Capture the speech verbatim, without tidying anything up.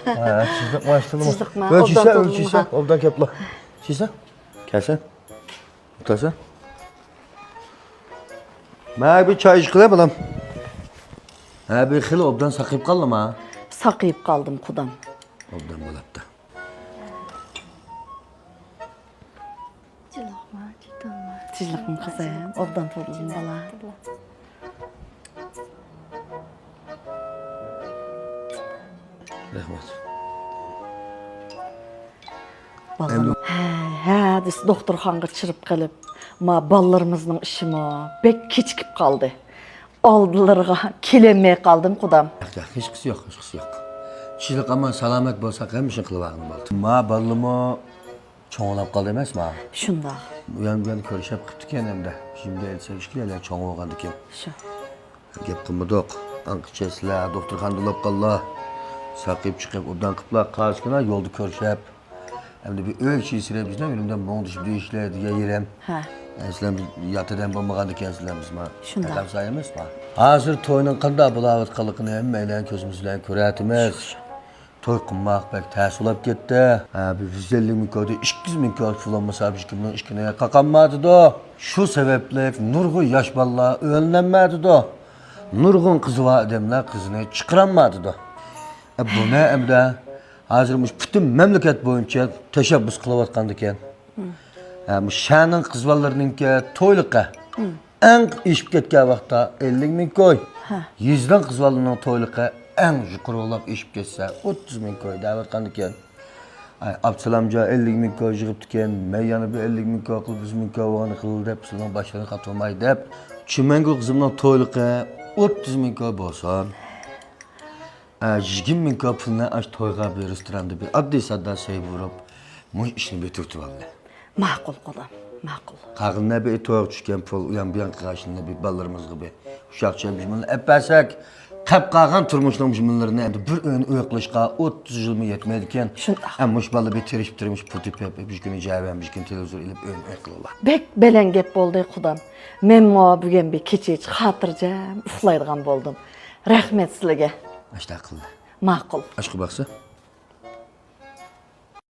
ھە، تىنچلىقمۇ، ئاشتىلىمۇ؟ تىنچلىقمۇ، ئۆي ئوبدان چىسە، ئۆي تۇردۇڭمۇ؟ چىسە، ھە. ئوبدان كەپلا. چىسە؟ كەلسەن. ئولتۇرسەن. مانا بىر چاي ئىچقىلە، بالام. ھە، بىر خېلى ئوبدان ساقىيىپ قالدىما؟ ساقىيىپ قالدىم، قۇدام. ئوبدان بولاپتۇ. تىنچلىقمۇ، چىداممۇ؟ تىنچلىقمۇ، قىزىم؟ ئوبدان تۇردۇڭمۇ، بالا؟ رەھمەت. بالىلار، ھە، ھە دېسە دوختۇرخانىغا چىرىپ قېلىپ، ما بالىلىرىمىزنىڭ ئىشىمۇ بەك كېچىكىپ قالدى. ئالدىلىرىغا كېلەلمەي قالدىم، قۇدام. ياق، ياق، ھېچقىسى يوق، ھېچقىسى يوق. تىنچلىق، ئامان، سالامەت بولساق، ھەممە ئىشنى قىلىۋالغىلى بولىدۇ. ما بالىلىرىمۇ چوڭلاپ قالدى ئەمەسما؟ شۇنداق. ئۇيان بۇيان كۆرۈشۈپ قىپتىكەن ئەمدى. شىمدە ئېيتسا، ئىككىلەيلەن چوڭ بولغاندىكىن. شۇ. گەپ قىلمىدۇق. ئاڭقىچە سىلەر دوختۇرخانىدا بولۇپ قاللا. ساقىيىپ چىقىپ، ئوبدان قىپلا قارىسىكىنا يولدا كۆرۈشۈپ. ئەمدى بىر ئۆي ئىچى سىرى بىزنىڭ ئۆيدىن مۇڭدىشىپ دېيىشلەر دېگەن يېرىم. ھە. ئە، سىلەر ياتىدەم بولمىغاندىكەن سىلەر بىزما. شۇنداق. تاقام سايىمىزما. ھازىر توينىڭ قانداق بولاۋاتقانلىقىنى ھەممەيلەن كۆزىمىز بىلەن كۆرەتىمىز. شۇ، شۇ. توي قىلماق بەك تەس بولاپ كەتتى. ھە، بىر يۈز ئەللىك مىڭ كويدا ئىككى يۈز مىڭ كوي پۇل بولمىسا، بىر كىمنىڭ ئىشىكىنى قاقالمايدۇ. شۇ سەۋەبلىك نۇرغۇن ياش بالىلار ئۆيلەنمەيدۇ. نۇرغۇن قىزى بار ئادەملەر قىزىنى چىقىرالمايدۇ. ئە، بۇنى ئەمدى ھازىر مۇشۇ پۈتۈن مەملىكەت بويىچە تەشەببۇس قىلىۋاتقاندىكەن. ھە، مۇشۇ شەھەرنىڭ قىز بالىلىرىنىڭكى تويلۇقى ئەڭ ئېشىپ كەتكەن ۋاقىتتا ئەللىك مىڭ كوي. ھە. يېزىنىڭ قىز بالىلىرىنىڭ تويلۇقى ئەڭ يۇقىرىلاپ ئېشىپ كەتسە ئوتتۇز مىڭ كوي دەۋاتقاندىكەن. ئاي، ئابدۇسالامجان ئەللىك مىڭ كوي يىغىپتىكەن، مەن يەنە بىر ئەللىك مىڭ كوي قىلىپ، يۈز مىڭ كوي بولغان قىلىپ دەپ، سىلىنىڭ باشلىرىنى قاتۇرماي دەپ، چىمەنگۈل قىزىمنىڭ تويلۇقى ئوتتۇز مىڭ كوي بولسۇن. ئە، يىگىرمە مىڭ كوي پۇلنى ئاشۇ تويغا بىر رېستوراندا بىر ئاددىي ساددا سەي بۇرۇپ، مۇشۇ ئىشنى بىر تۈرتۈۋالدى. ماقۇل، قۇدام، ماقۇل. قالغىنىنى بىر تويغا چۈشكەن پۇل، ئۇيان بۇيان قىلغان ئىشىنى بىر بالىلىرىمىزغا بىر ئۇششاق چۈشەن بىر مىللەت ئەپ بەرسەك، قەپ قالغان تۇرمۇشنىڭ بىر مىللىرىنى ئەمدى بىر ئۆينى ئۆي قىلىشقا ئوتتۇز يىلمۇ يەتمەيدىكەن. شۇنداق. ئە، مۇشۇ بالا بىر تىرىشىپ تىرىمىش پۇل تېپىپ، بىر كۈنى جەۋەن، بىر كۈنى تېلېۋىزور ئېلىپ ئۆينى ئۆي قىلىلا. بەك بەلەن گەپ بولدى، قۇدام. مەنمۇ بۈگۈن بىر كېچىچە خاتىرجەم ئۇخلايدىغان بولدۇم. رەھمەت سىلىگە. ئاشۇنداق قىلدى. ماقۇل. ئاشقا باقسا؟